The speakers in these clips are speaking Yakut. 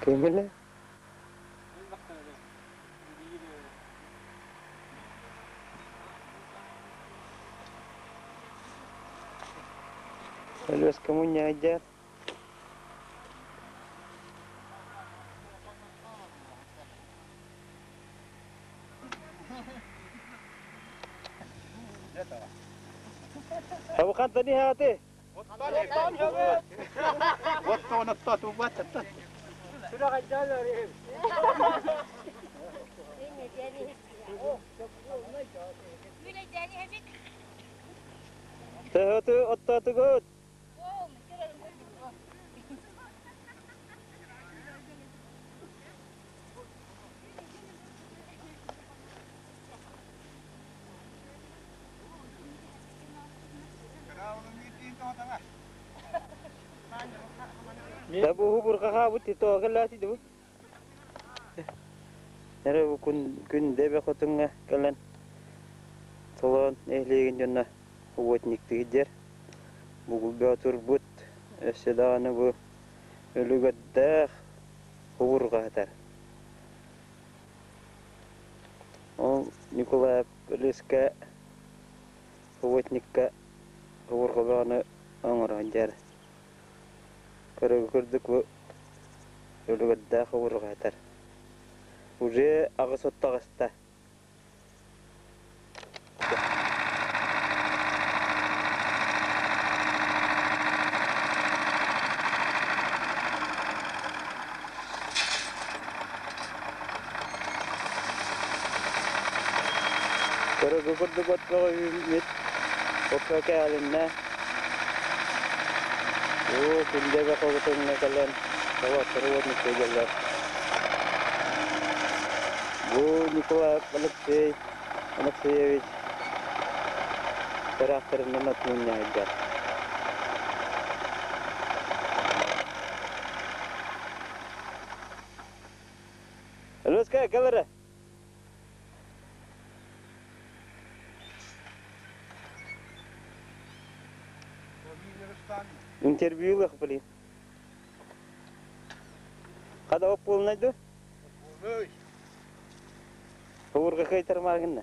Көҥүлэ? Өлүөскэ мунньаайдьар. Абыкантан иһааты. Төһөтү оттоотугут? Табуһу бурҕаһаабыт титоҕа дибу. Эрэ бу күн күн дэбэ хотуҥҥа кэлэн толоон нэһилиэгин дьоно уотниктыгыдьэр бугулга турбут өссө даҕаны бу өлүгэрдээх убурҕаһытар. Ол Николаев Леска уотникка убурҕалааны оҥорон дьэр. Көрөгү курдук бу өлүгэрдээх убурҕаһытар. Уже аҕыс оттоҕоста. Көрөгү курдук отпоҕо үүммүт окко кээлиннэ. Уу күндэбэ хобутуҥҥа кэлэн солооттору уонна сылдьаллар. Бу Николаев Алексей Алексеевич тыраахтарынан от мунньаһыйдар. Русская, кэл эрэ. Интервью ылыах блин. Хада оп полнай ду? Уурга кыайтармаагынна.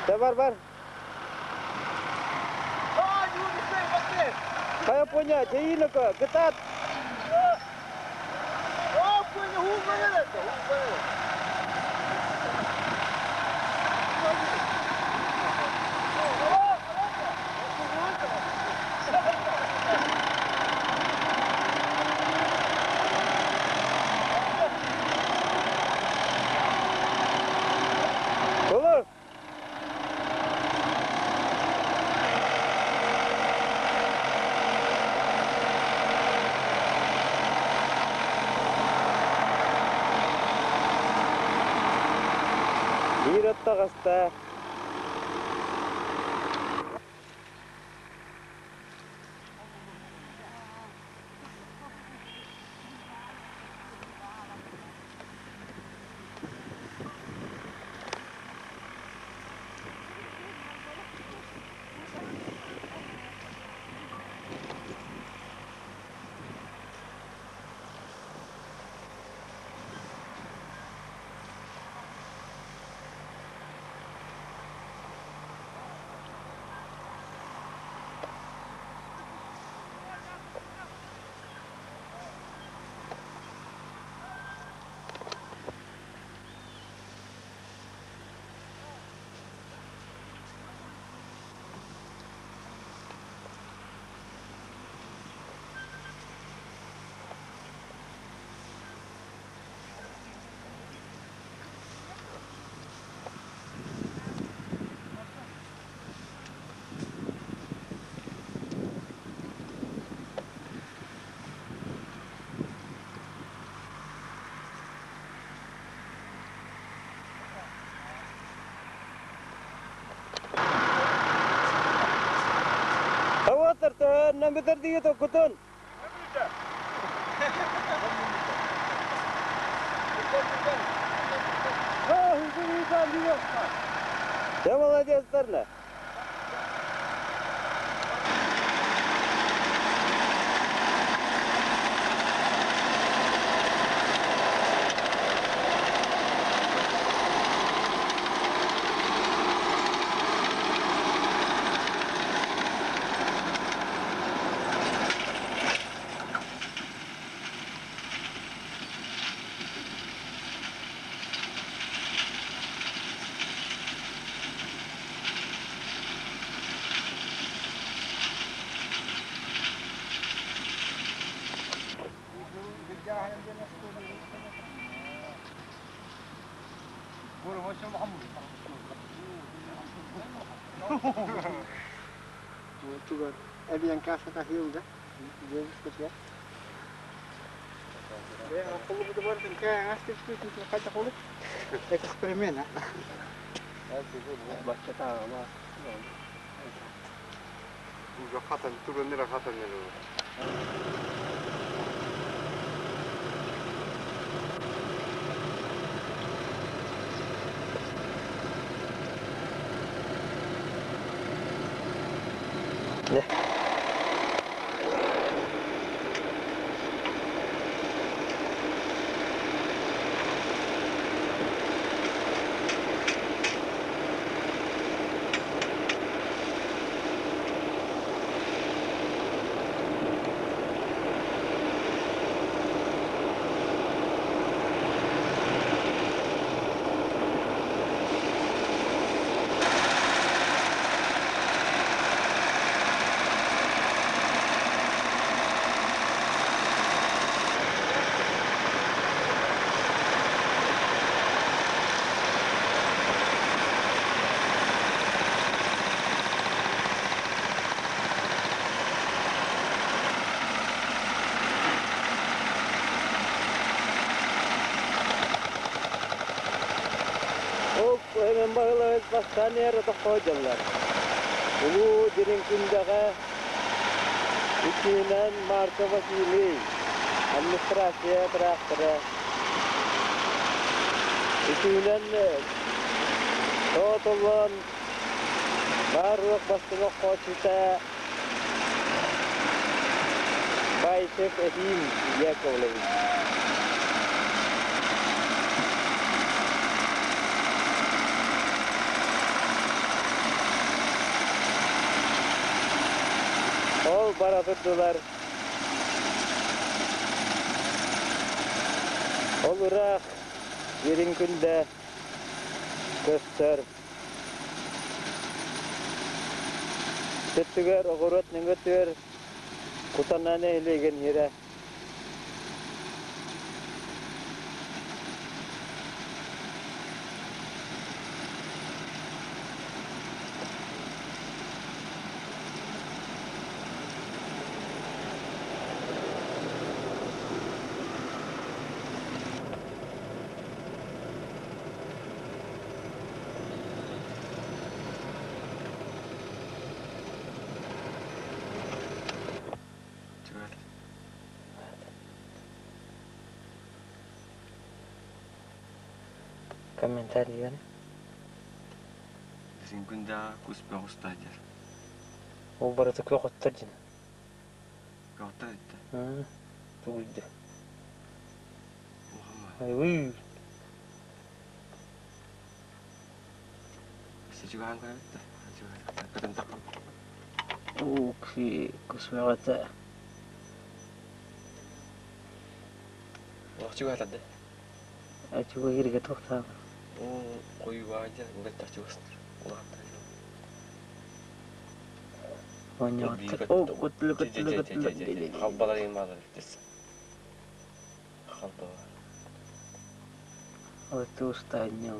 Дьэ бар бар. Хайа поня, дьэйиинэко, кытаат! Olur. Биир оттоҕоста. Таватар нөмүтэр дии токкутун. Дьэ молодецтар. Эксперимент. Ол эмен баһылабыт бастаан эр тохтоодьаллар. Улуу Дириҥ Күндэҕэ иккиһинэн Марко Василий, администрация трактора. Үсүһүнэн Тоотолон баар-уох бастыҥ оххооччута Баишев Ефим Яковлевич. Бара турдулар. Ол ыраах Дириҥ күндэ көстөр. Төттүгэр оҕуруот нөҥүөтүгэр Кутана нэһилиэгин сирэ. Комментарий Син күндэ кус бөҕүстаадьар. Ол барыта күөх оттор дьин. Күөх иттэ. Тугуйда. Айвы. Сичугаан көрөбүттэ. Көтөн таххан. Окей, кус бөҕөтө. Олох чугаатады. Ачуга кирге тохтаан. Оо, қойуаадьа, бэттэх чугастыр. Улааттар. Онньоттор. О, көтүлү көтүлү көтүлү. Халбалар ең балар итес. Халбалар. Ой, устаанньа.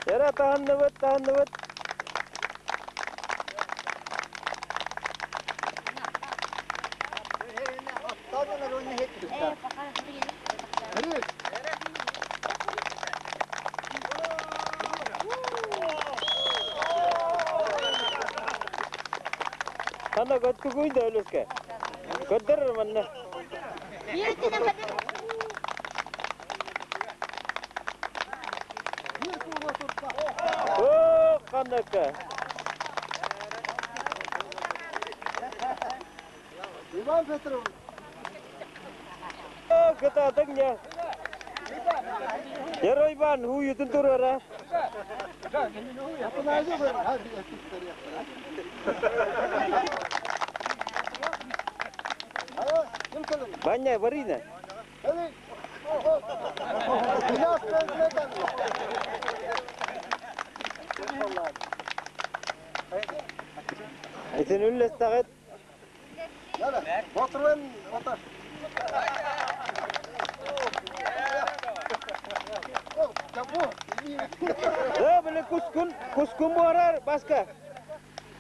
Эра таһынныбыт, таһынныбыт. Хана көткүгүйдө өлүскэ. Көддөр манна. О, канака. Иван Петрович. О, кытаатыҥ. Яро Иван, хуютун турара. Баня, барина. Итин үллэстэҕит? Э, били кускун, кускун буорар, Баска.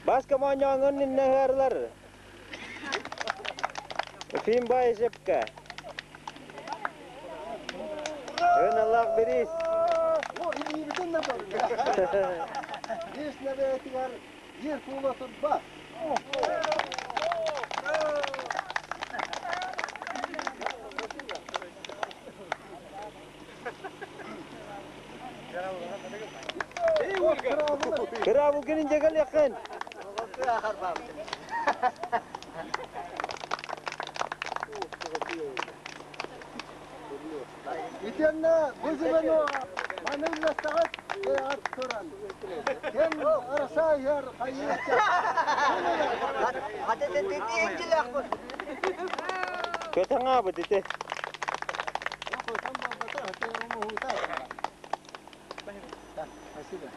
Баска моонньооҥун иннэ ыһыарылар. Фимбай жепка. Ыналаах бириис. Биис нэбээтигэр биир куула турба. Кыраабылгын инжегэлиэххин. Итиэннэ бу звено маны үллэстэҕит ат туран. Кем арасаайар хайыачча. Көтөҥаабыт ити. Спасибо.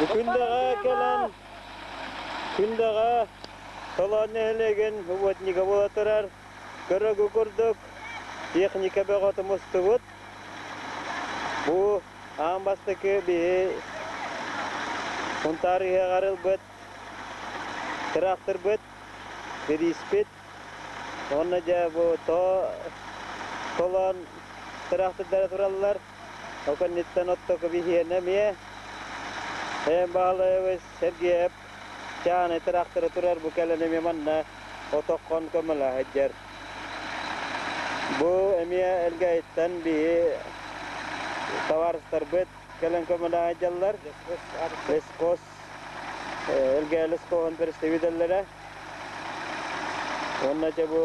Бу күндэҕэ кэлэн, күндэҕэ Толоон нэһилиэгин уботнига буола турар. Көрөгү курдук техника бөҕөтө мустубут. Бу аан бастакы биһи Сунтаар ыһыаҕар ылбыт тыраахтырбыт, бирииспит. Уонна дьэ бу толоон тыраахтырдара тураллар. Ол кэнниттэн оттоку биһиэнэ эмиэ Эм Баһылайабыс Сергеев чааны тыраахтара турар бу кэлэн эмиэ манна отоххон көмөлөһө сылдьар. Бу эмиэ Элгээйиттэн биһи табаарыстарбыт кэлэн көмөлөһө сылдьаллар. Лесхоз, Элгээйи лесхоһун представителлэрэ. Уонна дьэ бу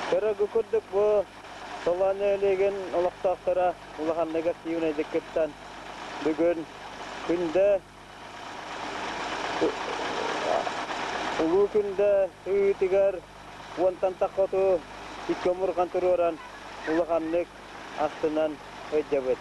Көрөргө курдук бу Толоон нэһилиэгин олохтоохторо улаханнык активнайдык кыттан бүгүн Күндэ Улуу Күндэ ыытыгар уонтан тахха оту икки омурҕан туруоран улаханнык астынан ыдьабыт.